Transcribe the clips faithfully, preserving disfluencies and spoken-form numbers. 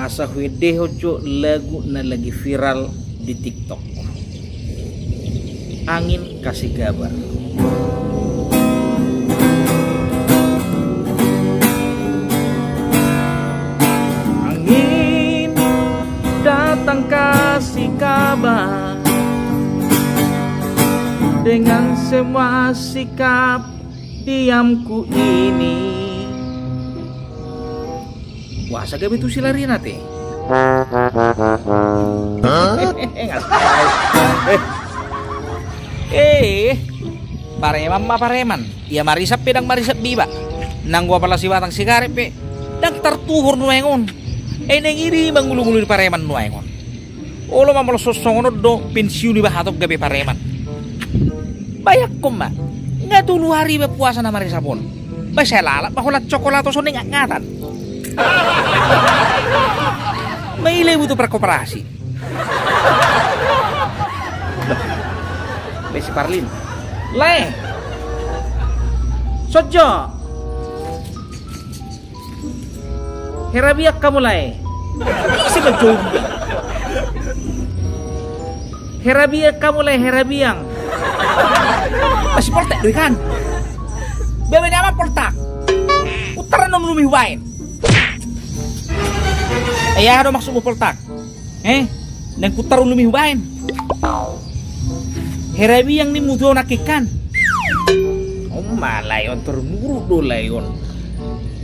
Asa huendehon jo lagu na lagi viral di TikTok. Angin kasih kabar. Angin datang kasih kabar dengan semua sikap diamku ini. Wah, asa gabe tu si Larina te. Eh, eh, pareman ma pareman. Ia marisap pe ndang marisap be iba. Nanggo apala sibatang sigaret pe ndang tartuhor nuaeng on. Eh, naeng i do i mangulungulu ni pareman nuaeng on. Olo ma molo songon on do pensiun iba hatop gabe pareman. Bayangkon ma, nga tolu ari iba puasa na marisap on. Ba sai lalap ma holan coklat on songon i ngangatan. Maila iba tu parkoperasi. Lae si Parlin. Lae. Sojo. Hera biang hamu lae. Ise ma jombang. Hera biang hamu lae, hera biang. Masih poltak do i kan. Bebe ni amang poltak. Utar annon ulumi hubaen. Ai aha do maksudmu poltak? Eh, naeng hutar ulumi hubaen. Hera biang nimmu tu ahu nangkin kan. On ma lae on, tor muruk do lae on.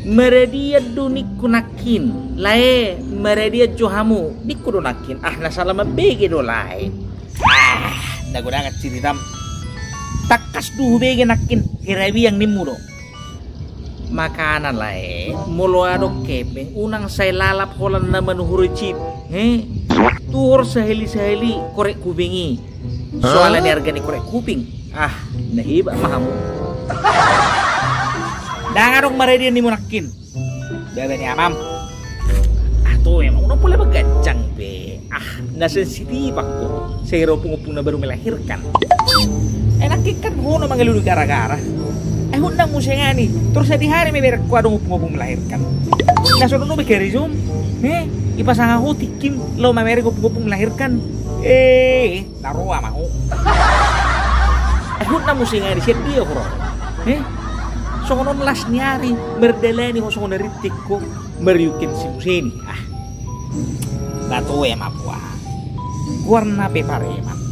Maradian do ningku nangkin. Lae, maradian jo hamu ningku do nangkin. Ah, na sala mambege do lae. Ah, na godang ciritam. Tangkas do hubege nangkin, hera biang nimmu do. Makana lae, molo adong hepeng, unang sai lalap holan na manuhori chip. He? Tuhor sahali-sahali korek kuping i. Soalna ni arga ni korek kuping. Ah, na hebat ma hamu. Ndang adong maradian nimmu nangkin. Bebe ni amam. Ah, tu emang unang pola baganjang be. Ah, na sensitif anggo. Sehira ompung-ompung na baru melahirkan. Enak ikan hono mangelulu gara-gara. Eh, undang muse ngani. Terus di hari meberek ku adong ompung-ompung melahirkan. Na sono no bekeri jom. Eh, ipasang ahu tikim lo mamerek ompung-ompung melahirkan. Eh, na roa ma ho. Eh, undang muse ngani siap dia ho ro. Eh, songon on las ni ari merdalani ho songon rintik ho. Meriukin si muse ni. Ah. Batu emang buah. Goarna pe pareman.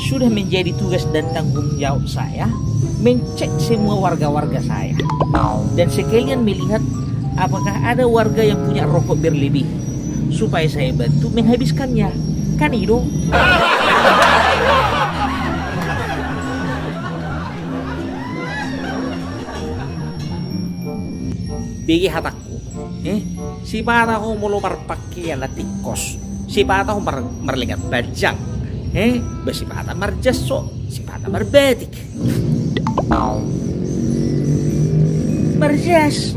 Sudah menjadi tugas dan tanggung jawab saya mencek semua warga-warga saya. Dan sekalian melihat apakah ada warga yang punya rokok berlebih. Supaya saya bantu menghabiskannya. Kan i do. Bege hatangku. Eh, sipata ho molo marpangkean na tingkos, sipata ho mar-, marlengan panjang. Eh, ba sipata marjas ho, sipata marbatik. Marjas,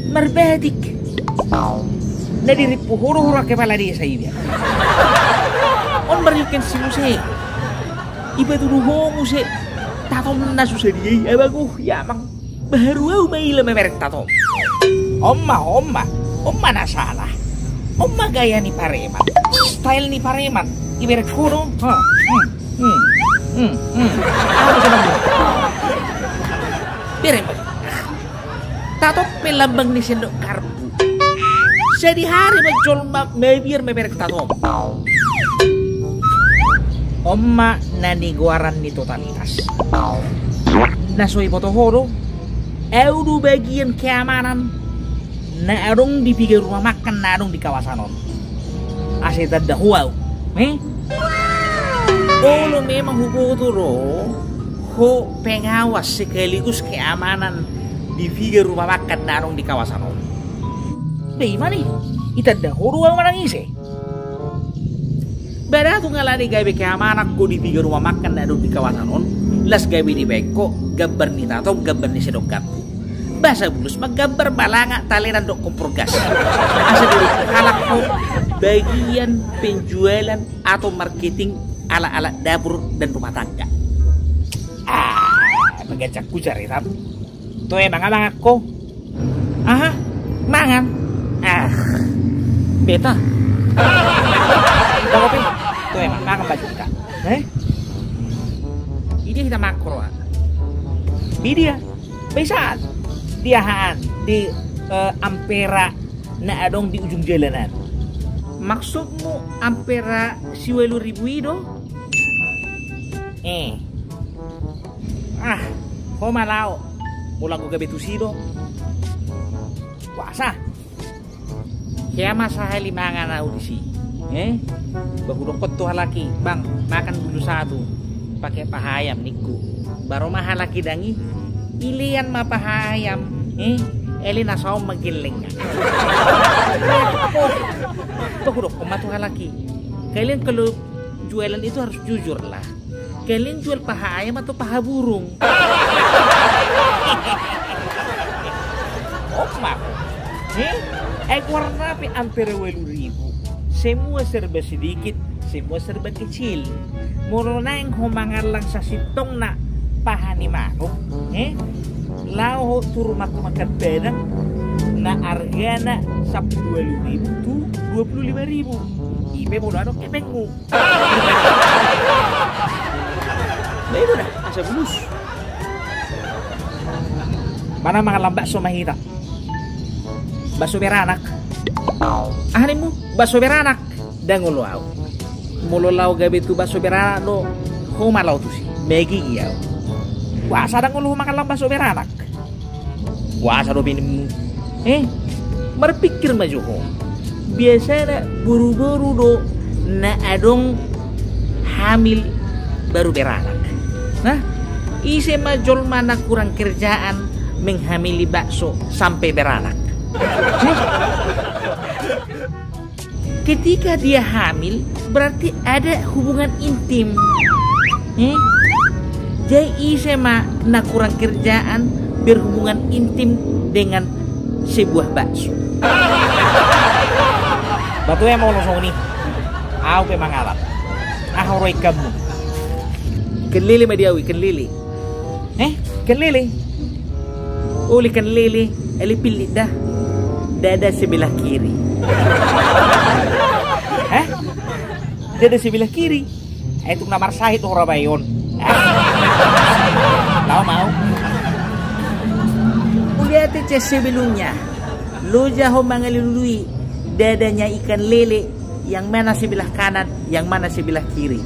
marbatik. Na dirimpu ho do hurang kepala desa iba. On mariuken si muse. Iba tudu ho muse. Tatom na susa dia i, abaguh, ya amang. Baharu au maila mamerek tatom. On ma, on ma, on ma na sala. On ma gaya ni pareman. Style ni pareman. Iberek ho do. Ha. Hmm. Hmm. Hmm. Hmm. Apa sedang? Bereng. Tatom pe lambang ni sendok garpu. Sadihari ma jolma mabiar mamerek tatom. On ma na nigoaran ni totalitas. Na so iboto ho do, au do bagian keamanan na adong di piga rumah makan na adong di kawasan on. Asa itanda ho au. Eh? Olo memang huboto do ho pengawas sekaligus keamanan di piga rumah makan na adong di kawasan on. Be i ma ni, itanda ho do au manang ise. Ba da tung alani gabe keamanan ho di piga rumah makan na adong di kawasan on, las gabe dibaen ho gambar ni tatom, gambar ni sendok garpu. Ba sabulus ma gambar balanga, talenan dohot kompor gas. Asa didok halak ho bagian penjualan atau marketing alat-alat dapur dan rumah tangga. Ah, pagancang ku cari tam. Toe mangan, mangan ho. Aha? Mangan? Ah. Peta. Dang ope. Tu emang mangan baju hita. Eh? Idia hita mangan roha? Idia. Baen di aha an, di, eh, ampera na adong di ujung jalan an. Maksudmu ampera siualu ribu i do? Eh. Ah, ho ma laho. Molo anggo gabe tusi do, boasa? Hea ma sahali mangan ahu disi. Eh? Ba hudokkon tu halak i, "Bang, makan dulu satu pakai paha ayam," ningku. Ba ro ma halak i dang i, ilean ma paha ayam. Eh? Ele na saon ma gellengna. Ba hudokkon ma tu halak i, "Kalian kalau jualan itu harus jujur lah. Kalian jual paha ayam atau paha burung?" Oma. Eh? Eh, warna pe ampera ualu ribu. Semua serba sedikit, semua serba kecil. Molo naeng ho mangallang sasintongna paha ni manuk, eh? Laho tu rumah makan Padang, na argana sampulu ualu ribu tu dua pulu lima ribu. I pe molo adong hepengmu. Nah, itu dah, asa bulus. Mana mangallang bakso ma hita? Bakso beranak. Aha nimmu? Bakso beranak. Dang olo ahu. Molo laho gabe tu bakso beranak do, ho ma laho tusi. Magigi ahu. Boasa dang olo ho mangallang bakso beranak? Boasa dope nimmu? Eh, marpikir ma jo ho. Biasana boru-boru do na adong hamil baru beranak. Nah, ise ma jolma na kurang kerjaan menghamili bakso sampe beranak? Eh? Ketika dia hamil, berarti ada hubungan intim. Eh? Jadi ise ma na kurang kerjaan berhubungan intim dengan sebuah bakso? Ba tu emang olo songon i. Ahu pe mangalap. Aha ro ikkanmu? Ikan lele ma di ahu, ikan lele. Eh, ikan lele? Uli ikan lele, ale pillit da. Dada sebelah kiri. Eh? Dada sebelah kiri? Eh, tung na marsahit ho ra bae on. Laho ma ahu. Mauliate, cek sebelumnya. Loja ho mangalului dadanya ikan lele, yang mana sebelah kanan, yang mana sebelah kiri.